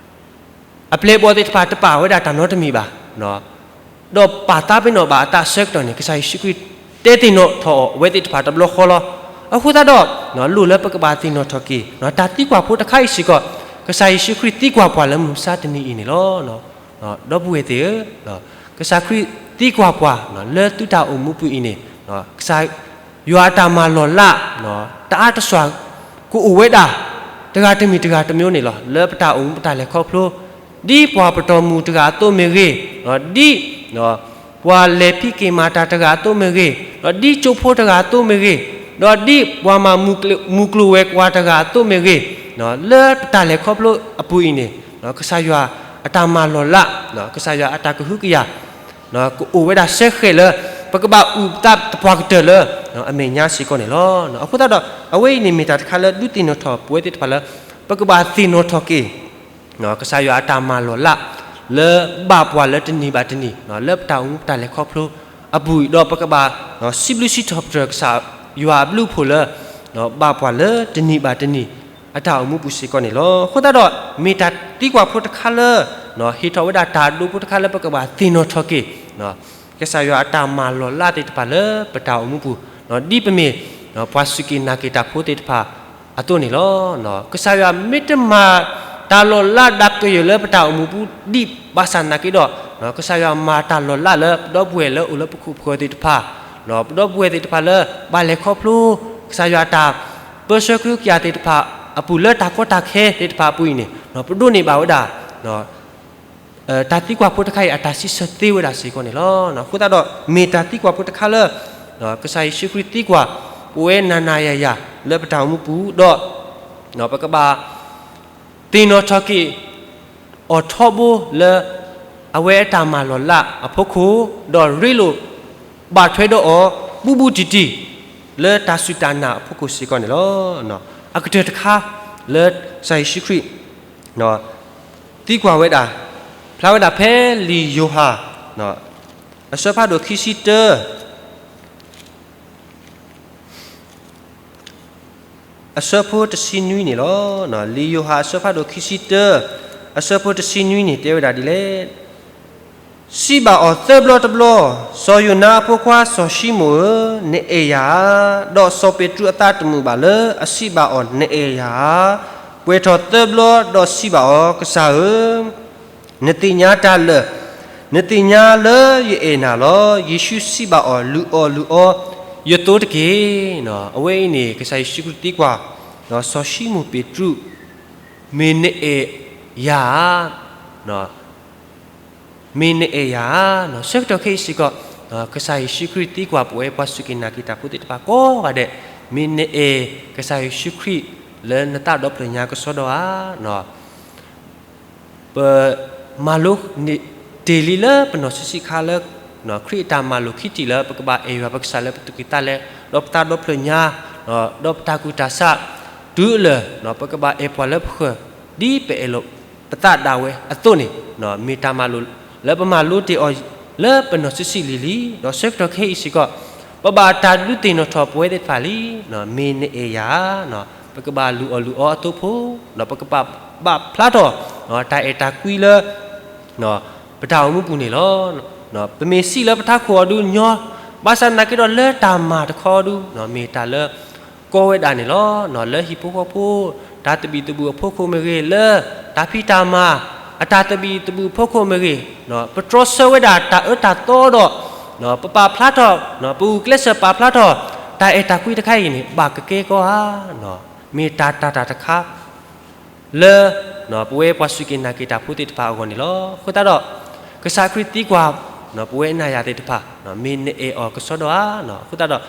အပျဲၢ်ဘီၣ်သ့ၣ်တဖၣ်တပာ်ဝဲဒၣ်တၢ်နီတမံၤဘၣ်. ဒီးပာ်သးပ့ၤနီၣ်ဘၣ်အသးအဆၢကတီၢ်န့ၣ် ကစၢ်ယ့ၣ်ၡူးခရံာ်တဲသ့ၣ်နီၣ်ထီၣ်အီၤအဝဲသ့ၣ်တဖၣ်တဘျီဃီလီၤ. အဃိသတးဒီး လိၣ်လၢပကဘၣ်သ့ၣ်နီၣ်ထီၣ်က့ၤ တၢ်သံကွၢ်ဖိတခါအံၤစ့ၢ်ကီး ကစၢ်ယ့ၣ်ၡူးခရံာ်သံကွၢ်ပှၤလၢမုၢ်မဆါတနံၤအံၤန့ၣ်လီၤ. ဒီပုၢ်ဝဲၢ်သ့ၣ်ဧၢ, ကစၢ်ခရံာ်သံကွၢ်ပှၤ လၢသုတၢ်အိၣ်မူပူၤအံၤန့ၣ် ကစၢ် ယွၤအတၢ်မၤလီၤလး တအါတစွၣ် ကအိၣ်ဝဲဒၣ် တဂၤတမံၤတဂၤတမံၤန့ၣ်လီၤ. လၢပတၢ်အိၣ်မူပတၢ်လဲၤခီဖျိ ဒ်ပှၤပတီၢ်မုၢ်တဂၤအသိးမ့ၢ်ဂ့ၤ, ဒ် ပှၤလဲၤဖံးက့ၤမၤတၢ်တဂၤအသိးမ့ၢ်ဂ့ၤ, ဒီးဒ်ကၠိဖိတဂၤအသိးမ့ၢ်ဂ့ၤ, ဒီးဒ်ပှၤမၤမုၢ်ကျိၤဝဲၤကွာ်တဂၤအသိးမ့ၢ်ဂ့ၤ, လၢပတၢ်လဲၤခီဖျိအပူၤအံၤန့ၣ် ကစၢ်ယွၤအတၢ်မၤလီၤလး, ကစၢ်ယွၤအတၢ်ကဟုကယာ် ကအိၣ်ဝဲဒၣ်စဲဃဲးလၢ ပကဘၣ်အုၣ်ပသးသပှၢ်ကတၢၢ်လၢ အမဲာ်ညါစ့ၢ်ကီးန့ၣ်လီၤ. အဃိသတးဒီး အဝဲအံၤန့ၣ်မ့ၢ်တၢ်တခါလၢဒုးသ့ၣ်နီၣ်ထီၣ်ပဝဲသ့ၣ်တဖၣ်လၢ ပကဘၣ်သ့ၣ်နီၣ်ထီၣ်က့ၤ ကစၢ်ယွၤအတၢ်မၤလီၤလး လၢဘၣ်ပှၤလၢတနံၤဘၣ်တနံၤ လၢပတၢ်အိၣ်မူပတၢ်လဲၤခီဖျိအပူၤအံၤဒီး ပကဘၣ်စံးဘျုးစံးထီၣ်ပတြၢၤကစၢ်ယွၤအဘျုးအဖှိၣ်လၢ ဘၣ်ပှၤလၢတနံၤဘၣ်တနံၤ အတၢ်အိၣ်မူပူၤစ့ၢ်ကီးန့ၣ်လီၤ. အဃိသတးဒီး မ့ၢ်တၢ်သံကွၢ်ဖိတခါလၢ ဟ့ၣ်ထီၣ်ဝဲဒၣ်တၢ်ဒိဖိတခါလၢပကဘၣ်သ့ၣ်နီၣ်ထီၣ်က့ၤ ကစၢ်ယွၤအတၢ်မၤလီၤလးသ့ၣ်တဖၣ်လၢပတၢ်အိၣ်မူပူၤ, ဒ်ပမ့ၢ် ပှၤစူၢ်က့ၤနာ်က့ၤတၢ်ဖိသ့ၣ်တဖၣ်အသိးန့ၣ်လီၤ. ကစၢ်ယွၤမ့ၢ်တမၤတၢ်လီၤလးဒၣ်ကယၢၢ်လၢပတၢ်အိၣ်မူပူၤဒံးဘၣ်ဆၣ်နာ်က့ဒီး ကစၢ်ယွၤမၤတၢ်လီၤလးလၢပဒီပုၢ်ဝဲၢ်လၢအိၣ်လၢပခိၣ်ပဃၢၤသ့ၣ်တဖၣ်, ပဒီပုၢ်ဝဲၢ်သ့ၣ်တဖၣ်လၢဘၣ်လဲၤခီဖျိ ကစၢ်ယွၤတၢ်ပၢဆှၢကဟုကယာ်သ့ၣ်တဖၣ်အပူၤလၢတၢ်ကီတၢ်ခဲသ့ၣ်တဖၣ်အပူၤအံၤန့ၣ် ပဒိးန့ၢ်ဘၣ်ဝဲဒၣ် တၢ်သံကွၢ်ဖိတခါအံၤ အတၢ်စံးဆၢသ့ဝဲဒၣ်စ့ၢ်ကီးန့ၣ်လီၤ. အဃိသတးဒီး မ့ၢ်တၢ်သံကွၢ်ဖိတခါလၢ ကစၢ်ယ့ၣ်ၡူးခရံာ်သံကွၢ် ပဝဲနၤနၤယၤယၤလၢပတၢ်အိၣ်မူပူၤဒီး ပကဘၣ် သ့ၣ်နီၣ်ထီၣ်က့ၤ အီၤထီဘိလၢ အဝဲအတၢ်မၤလီၤလးအဖီခိၣ် ဒီးရ့လိာ် ဘၣ်ထွဲဒီးအီၤ ဘူးဘူးတံၢ်တံၢ် လၢတၢ်စူၢ်တၢ်နာ်အဖီခိၣ်စ့ၢ်ကီးန့ၣ်လီၤ. အကတၢၢ်တခါ လၢကစၢ်ယ့ၣ်ၡူးခရံာ် သံကွၢ်ဝဲဒၣ် ဖျါဝဲဒၣ်ဖဲလံာ်ယိၤဟၣ် အဆၢဖးဒိၣ်ခံဆံတၢ အဆၢဖိတဆံနွံန့ၣ်လီၤ. လံာ်ယိၤဟၣ်အဆၢဖးဒိၣ်ခံဆံတၢ အဆၢဖိတဆံနွံန့ၣ် တဲဝဲဒၣ်ဒ်လဲၣ်, စံးဘၣ်အီၤသၢဘျီတဘျီ, စီၤယိၤနါအဖိခွါစီၤၡံမိၣ်ဧၢ, နအဲၣ်ယၤဧါ. ဒီးစီၤပ့းတရူးအသးတမုာ်ဘၣ်လၢအစံးဘၣ်အီၤ နအဲၣ်ယၤဧါ. ပှဲၤထီၣ်သၢဘျီဒီးစံးဘၣ်အီၤ, ကစၢ်ဧၢ, နသ့ၣ်ညါတၢ်လၢာ်, နသ့ၣ်ညါလၢယအဲၣ်နၤလီၤ. ယ့ၣ်ၡူးစံးဘၣ်အီၤ, လုၢ်အီၣ်လုၢ်အီ ယသိတက့ၢ်. အဝဲအံၤန့ၣ် ကစၢ်ယ့ၣ်ၡူးခရံာ်သံကွၢ် စီၤၡံမိၣ်ပ့းတရူး, မ့ၢ်နအဲၣ်ယၤဧါ, မ့ၢ်နအဲၣ်ယၤဧါ. ဆၢကတီၢ်ခဲအံၤစ့ၢ်ကီး ကစၢ်ယ့ၣ်ၡူးခရံာ်သံကွၢ်ပဝဲပှၤစူၢ်က့ၤနာ်က့ၤတၢ်ဖိသ့ၣ်တဖၣ်ကိးဂၤဒဲး, မ့ၢ်နအဲၣ်ကစၢ်ယ့ၣ်ၡူးခရံာ်လၢနသးဒီဖျၢၣ်ညါကစီဒီဧါ. ပမၤလိန့ၢ်တ့ၢ်လံလၢပနီၢ်ဆံးဆံးခါလၢ ခရံာ်အတၢ်မၤလိာ်ခံတံၢ်လၢပကဘၣ်အဲၣ်ယွၤပကစၢ်လၢပသူၣ်ကံၢ်သးလဲ, ဒီးပသးဒီဖျၢၣ်ညါ, ဒီးပတၢ်ကူၣ်တၢ်ဆး, တုၤလၢ ပကဘၣ်အဲၣ်ပှၤလၢပဃၢၤ ဒ်ပအဲၣ်လိာ်ပသးဒၣ်ဝဲအသိးန့ၣ်, မ့ၢ်တၢ်မၤလိာ်လၢပမၤလိတ့ၢ်အီၤလၢပနီၢ်ဆံးဆံးလံၤလံၤ, ဒီးဆၢကတီၢ်ခဲအံၤစ့ၢ်ကီး ပဘၣ်တၢ်ဒုးသ့ၣ်နီၣ်ထီၣ်ပဝဲသ့ၣ်တဖၣ်လံ, မ့ၢ်နအဲၣ်ယၤဧါ, ပကဘၣ်လုၢ်အီၣ်လုၢ်အီအသိဖိ, ဒီးပကဘၣ် ဘၣ်ဖျါထီၣ် တၢ်အဲၣ်တၢ်ကွံလၢ ပတၢ်အိၣ်မူပူၤန့ၣ်လီၤ. ပမ့ၢ်စံးလၢပထးခိၣ်အီၤဒုးညီ, ဘၣ်ဆၣ်သနာ်က့ဒီးလၢတၢ်မၤတခီဒုး မ့ၢ်တၢ်လၢ ကီဝဲဒၣ်န့ၣ်လီၤ. လၢဟံၣ်ဖိဃီဖိ တၢ်သဘံၣ်သဘုၣ်အဖီခိၣ်မ့ၢ်ဂ့ၤ, လၢတၢ်ဖံးတၢ်မၤ အတၢ်သဘံၣ်သဘုၣ်အဖီခိၣ်မ့ၢ်ဂ့ၤ, ပတြီဆၢဝဲဒၣ်တၢ်အၢတၢ်သီဒီး ပပာ်ဖျါထီၣ် ပဂုာ်ကျဲးစၢးပာ်ဖျါထီၣ် တၢ်အဲၣ်တၢ်ကွံတခါအံၤန့ၣ် ဘၣ်ကကဲကီဧါ. မ့ၢ်တၢ်တၢ်တၢ်တခါ လၢ ပဝဲပှၤစူၢ်က့ၤနာ်က့ၤတၢ်ဖိသ့ၣ်တဖၣ်အဂီၢ်န့ၣ်လီၤ. အဃိသတးဒီး ကစၢ်ခရံာ်သံကွၢ် ပဝဲနၤယၤသ့ၣ်တဖၣ် မ့ၢ်နအဲၣ်အီၤကစီဒီဧါ. အဃိသတးဒီး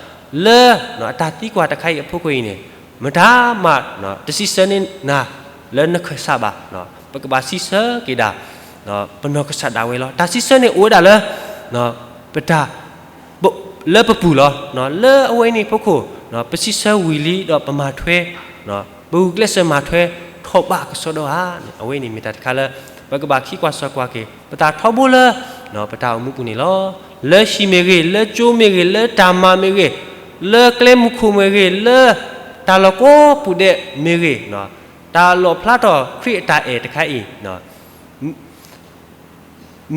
လၢ အတၢ်သံကွၢ်တခါအံၤအဖီခိၣ်အံၤန့ၣ် မတၤမး တစံးဆၢန့ၢ်နၤ လၢနခၢၣ်စးဘၣ်, ပကဘၣ်စံးဆၢက့ၤဒၣ် ပနီၢ်ကစၢ်ဒၣ်ဝဲလီၤ. တၢ်စံးဆၢန့ၣ်အိၣ်ဝဲဒၣ်လၢ ပတၢ် လၢပပူၤလီၤ. လၢအဝဲအံၤန့ၣ်အဖီခိၣ် ပစံးဆၢဝံၤလံဒီးပမၤထွဲ ပဂုာ်ကျဲးစၢးမၤထွဲထီၣ်ဘးကစီဒီဧါ. အဝဲန့ၣ်မ့ၢ်တၢ်တခါလၢ ပကဘၣ်ခံကွၢ်စီၤကွၢ်က့ၤ ပသးထီဘိလၢ ပတၢ်အိၣ်မူပူၤန့ၣ်လီၤ. လၢဟံၣ်မ့ၢ်ဂ့ၤ, လၢကၠိမ့ၢ်ဂ့ၤ, လၢတၢ်မၤမ့ၢ်ဂ့ၤ, လၢကျဲမုၢ်ခိၣ်မ့ၢ်ဂ့ၤ, လၢတၢ်လီၢ်ကိးပူၤဒဲးမ့ၢ်ဂ့ၤ, တၢ်လီၣ်ဖျါထီၣ်ခရံာ်အတၢ်အဲၣ်တခါအံၤ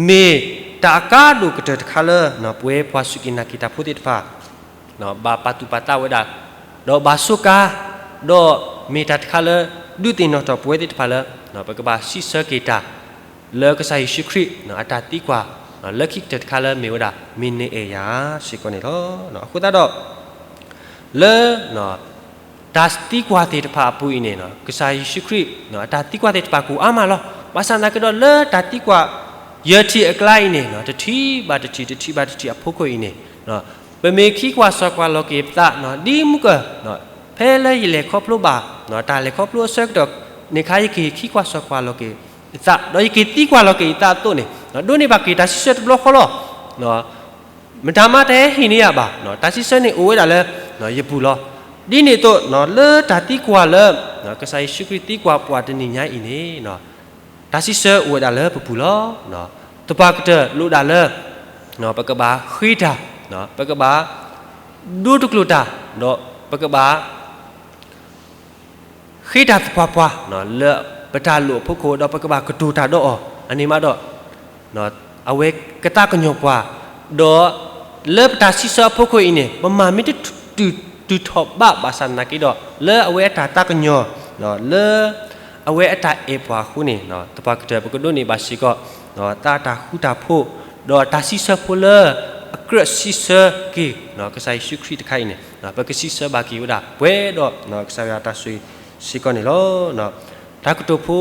မ့ၢ်တၢ်အကါဒိၣ်ကတၢၢ်တခါလၢ ပဝဲပှၤစူၢ်က့ၤနာ်က့ၤတၢ်ဖိသ့ၣ်တဖၣ် ဘၣ်ပာ်သူၣ်ပာ်သးဝဲဒၣ်, ဒီးဘၣ်စူးကါ, ဒီးမ့ၢ်တၢ်တခါလၢ ဒုးသ့ၣ်နီၣ်ထီၣ်ပဝဲသ့ၣ်တဖၣ်လၢ ပကဘၣ်စံးဆၢက့ၤတၢ် လၢကစၢ်ယ့ၣ်ၡူးခရံာ် အတၢ်သံကွၢ် လၢခံကတၢၢ်တခါလၢမ့ၢ်ဝဲဒၣ် မ့ၢ်နအဲၣ်ယၤစ့ၢ်ကီးန့ၣ်လီၤ. အဃိသတးဒီး လၢ တၢ်သံကွၢ်သ့ၣ်တဖၣ်အပူၤအံၤန့ၣ် ကစၢ်ယ့ၣ်ၡူးခရံာ် အတၢ်သံကွၢ်သ့ၣ်တဖၣ်ကအိၣ်အါမးလီၤ. ဘၣ်ဆၣ်သနာ်က့ဒီးလၢတၢ်သံကွၢ် ယဲၢ်ထံၣ်အကျါအံၤန့ၣ် တထံၣ်ဘၣ်တထံၣ် တထံၣ်ဘၣ်တထံၣ်အဖီခိၣ်အံၤန့ၣ် ပမ့ၢ်ခံကွၢ်စီၤကွၢ်လီၤက့ၤပသး ဒ်မုၢ်ကၢၢ် ဖဲလၢယလဲၤခီဖျိဘၣ် တၢ်လဲၤခီဖျိအဆၢကတီၢ်န့ၣ်ခါ ယက့ၤခံကွၢ်စီၤကွၢ်လီၤက့ၤယသး ဒီးယက့ၤသံကွၢ်လီၤက့ၤယသးအသိးန့ၣ် ဒိးန့ၢ်ဘၣ်က့ၤတၢ်စံးဆၢတဘျီဃီလီၤ. မတၤမးတဟဲဟ့ၣ်န့ၢ်ယၤဘၣ်, တၢ်စံးဆၢန့ၣ်အိၣ်ဝဲဒၣ်လၢ ယပူၤလီၤ. ဒ်န့ၣ်အသိး လၢတၢ်သံကွၢ်လၢ ကစၢ်ယ့ၣ်ၡူးခရံာ်သံကွၢ်ပှၤတနံၤညါအံၤန့ၣ် တၢ်စံးဆၢအိၣ်ဝဲဒၣ်လၢပပူၤလီၤ. သပှၢ်ကတၢၢ်လိၣ်ဒၣ်လၢ ပကဘၣ်ဃ့တၢ်, ပကဘၣ် ဒိတကျိာ်တၢ်, ဒီးပကဘၣ် ဃ့တၢ်သပှၢ်ပှၢ် လၢပတၢ်လိၣ်အဖီခိၣ် ဒီးပကဘၣ်ကတိၤတၢ်ဒီးအီၤ အန့ၣ်မးဒီး အဝဲကသးကညီၤပှၤ, ဒီးလၢပတၢ်စံးဆၢအဖီခိၣ်အံၤန့ၣ် ပမၤမ့ၢ်တတုၤထီၣ်ဘးဘၣ်ဆၣ်သနာ်က့ဒီး လၢအဝဲအတၢ်သးကညီၤ လၢအဝဲအတၢ်အဲၣ်ပှၤအဃိန့ၣ် သပှၢ်ကတၢၢ်ပကဒိးန့ၢ်ဘၣ်စ့ၢ်ကီး သးတၢ်ဃူတၢ်ဖိး ဒီးတၢ်စံးဆၢဖိလၢ အကြၢးစံးဆၢက့ၤ ကစၢ်ယ့ၣ်ၡူးခရံာ်တခါအံၤန့ၣ် ပကစံးဆၢဘၣ်က့ၤဝဲဒၣ် ပှဲၤဒီးကစၢ်ယွၤတၢ်ဆိၣ်ဂ့ၤစ့ၢ်ကီးန့ၣ်လီၤ. တၢ်ကတိၤဖိ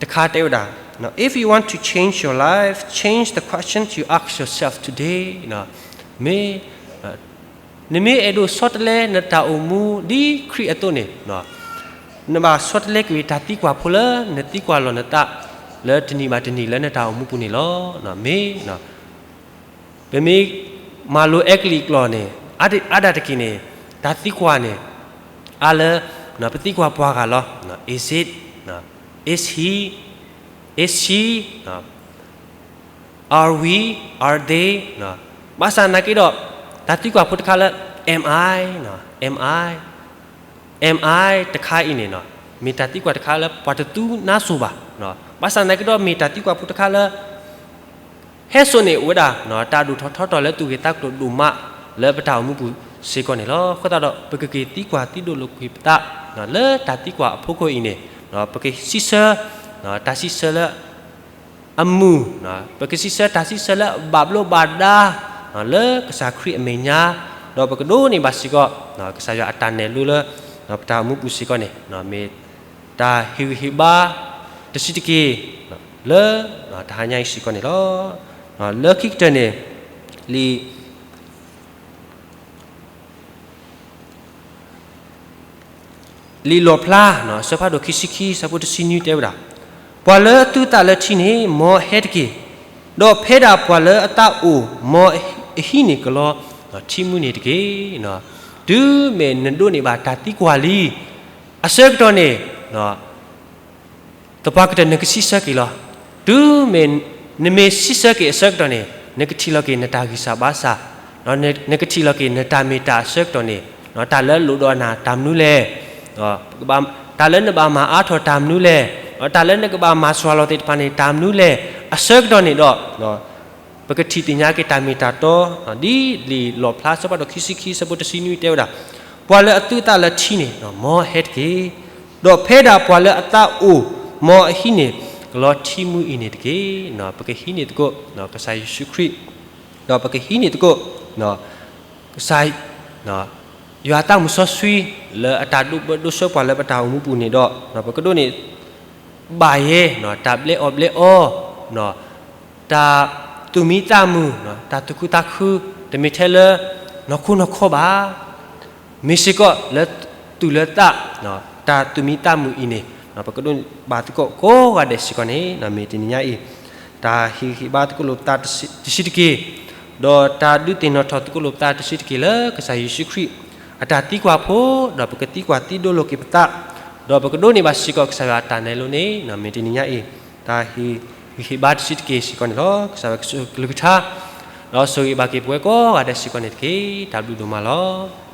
တခါတဲဝဲဒၣ် If you want to change your life, change the questions you ask yourself today. မ့ၢ် နမ့ၢ်အဲၣ်ဒိးဆီတလဲနတၢ်အိၣ်မူဒ်ခရံာ်အသိးန့ၣ် နဘၣ်ဆီတလဲက့ၤတၢ်သံကွၢ်ဖိလၢနသံကွၢ်လီၤနသး လၢတနံၤဘၣ်တနံၤလၢနတၢ်အိၣ်မူပူၤန့ၣ်လီၤ. မ့ၢ် ပမ့ၢ်မၤလိအဲကလံးကျိာ်န့ၣ် အါဒၣ်တက့ၢ်န့ၣ် တၢ်သံကွၢ်န့ၣ် အါလၢ ပသံကွၢ်ပှၤဂၤလီၤ. Is it, is he, is she, are we, are they. ဘၣ်ဆၣ်သနာ်က့ဒီး တၢ်သံကွၢ်ဖိတခါလၢ am I, am I, am I တခါအံၤန့ၣ် မ့ၢ်တၢ်သံကွၢ်တခါလၢပှၤတသူနါစိၤဘၣ်. ဘၣ်ဆၣ်သနာ်က့ဒီး မ့ၢ်တၢ်သံကွၢ်ဖိတခါလၢ ဟဲစိာ်န့ၢ်ဝဲဒၣ် တၢ်ဒိၣ်ထီၣ်ထီထီၣ်လၢသူၣ်ဂ့ၤသးကျိၤဒိၣ်မး လၢပတၢ်အိၣ်မူပူၤစ့ၢ်ကီးန့ၣ်လီၤ. အဃိသတးဒီး ပကက့ၤသံကွၢ်သံဒိးလိာ်က့ၤပသး လၢတၢ်သံကွၢ်အဖီခိၣ်အံၤန့ၣ် ပကစံးဆၢ တၢ်စံးဆၢလၢ အမုာ်, ပကစံးဆၢတၢ်စံးဆၢလၢအဘၣ်ဘျိးဘၣ်ဒါ လၢကစၢ်ခရံာ်အမဲာ်ညါ, ဒီးပကဒိးန့ၢ်ဘၣ်စ့ၢ်ကီး ကစၢ်ယွၤအတၢ်နဲၣ်လိလၢ ပတၢ်အိၣ်မူပူၤစ့ၢ်ကီးန့ၣ် မ့ၢ်တၢ်ဟ့ၣ်ဂံၢ်ဟ့ၣ်ဘါ တဆံးတက့ၢ် လၢ တဟါညါအံၤစ့ၢ်ကီးန့ၣ်လီၤ. လၢခံကတၢၢ်န့ၣ် လံာ် လံာ်လီၣ်ဖျါ အဆၢဖးဒိၣ်ခံဆံခံ ဆၢဖိတဆံနွံတဲဝဲဒၣ်, ပှၤလၢအသူအသးလၢထံန့ၣ် မ်အဟဲတက့ၢ်, ဒီးဖဲဒၣ်ပှၤလၢအသးအိၣ် မ်အဟံးန့ၢ်ကလီ ထံမူန့ၣ်တက့ၢ်. တုၤမ့ၢ်နဒိးန့ၢ်ဘၣ်တၢ်သံကွၢ်လံ အဆၢကတီၢ်န့ၣ် သပှၢ်ကတၢၢ်နကစံးဆၢက့ၤလီၤ. တုၤမ့ၢ် နမ့ၢ်စံးဆၢက့ၤအဆၢကတီၢ်န့ၣ် နကထံၣ်လီၤက့ၤနတၢ်ဂံၢ်စၢ်ဘါစၢ်, နကထံၣ်လီၤက့ၤနတၢ်မ့ၢ်တၢ်အဆၢကတီၢ်န့ၣ် တၢ်လၢလိၣ်ဒီးနၤတၢ်မနုၤလဲၣ်. ပကဘၣ် တၢ်လၢနဘၣ်မၤအါထီၣ်တၢ်မနုၤလဲၣ်, တၢ်လၢနကဘၣ်မၤစှၤလီၤသ့ၣ်တဖၣ်န့ၣ် တၢ်မနုၤလဲၣ်, အဆၢကတီၢ်န့ၣ်ဒီး ပကထံၣ်သ့ၣ်ညါက့ၤတၢ်မ့ၢ်တၢ်တီ, ဒ်လံာ်လီၣ်ဖျါ အဆၢဖးဒိၣ်ခံဆံခံ အဆၢဖိတဆံနွံတဲဝဲဒၣ်, ပှၤလၢအသုးသးလၢထံန့ၣ် မ်အဟဲတက့ၢ်. ဒီးဖဲဒၣ်ပှၤလၢအသးအိၣ် မ်အဟံးန့ၢ်ကလီထံမုၢ်အံၤန့ၣ်တက့ၢ်. ပကဟံးန့ၢ်သကိး ကစၢ်ယ့ၣ်ၡူးခရံာ်, ဒီးပကဟံးန့ၢ်သကိး ကစၢ် ယွၤသးမုၣ်စီဆှံ လၢအတၢ်ဒိးဘၢဒိးဆှၢပှၤလၢပတၢ်အိၣ်မူပူၤန့ၣ်ဒီး ပကဒိးန့ၢ် ဘၣ်ယဲ တၢ်ဘျဲအီၣ်ဘျဲအီ, တၢ်သူၣ်မံသးမုာ်, တၢ်သူၣ်ခုသးခု, တမ့ၢ်ထဲလၢ နီၢ်ခိနီၢ်ခီဘၣ်. မ့ၢ်စ့ၢ်ကီးလၢသူၣ်လၢသး တၢ်သူၣ်မံသးမုာ်အံၤန့ၣ် ပကဒိးဘၣ်သကိးကိးဂၤဒဲးစ့ၢ်ကီးန့ၣ် မ့ၢ်တနံၤညါအံၤ တၢ်ဟ့ၣ်ဂံၢ်ဟ့ၣ်ဘါသကိးလိာ်ပသးတဆံးတက့ၢ်, ဒီးတၢ်ဒုးသ့ၣ်နီၣ်ထီၣ်သကိးလိာ်ပသးတဆံးတက့ၢ်လၢကစၢ်ယ့ၣ်ၡူးခရံာ် အတၢ်သံကွၢ်ဖိ, ဒီးပကသံကွၢ်သံဒိလိာ်က့ၤပသး, ဒီးပကဒိးန့ၢ်ဘၣ်စ့ၢ်ကီးကစၢ်ယွၤအတၢ်နဲလိန့ၣ် မ့ၢ်တနံၤညါအံၤ တၢ်ဟ့ၣ်ဂံၢ်ဟ့ၣ်ဘါတဆံးတက့ၢ်စ့ၢ်ကီးန့ၣ်လီၤ. ကစၢ်ယွၤကဆိၣ်ဂ့ၤကလုၢ်ကထါ ဒီးဆိၣ်ဂ့ၤဘၣ်က့ၤပဝဲကိးဂၤဒဲးစ့ၢ်ကီးန့ၣ်တက့ၢ်. တၢ်ဘျုးဒိၣ်မးလီၤ.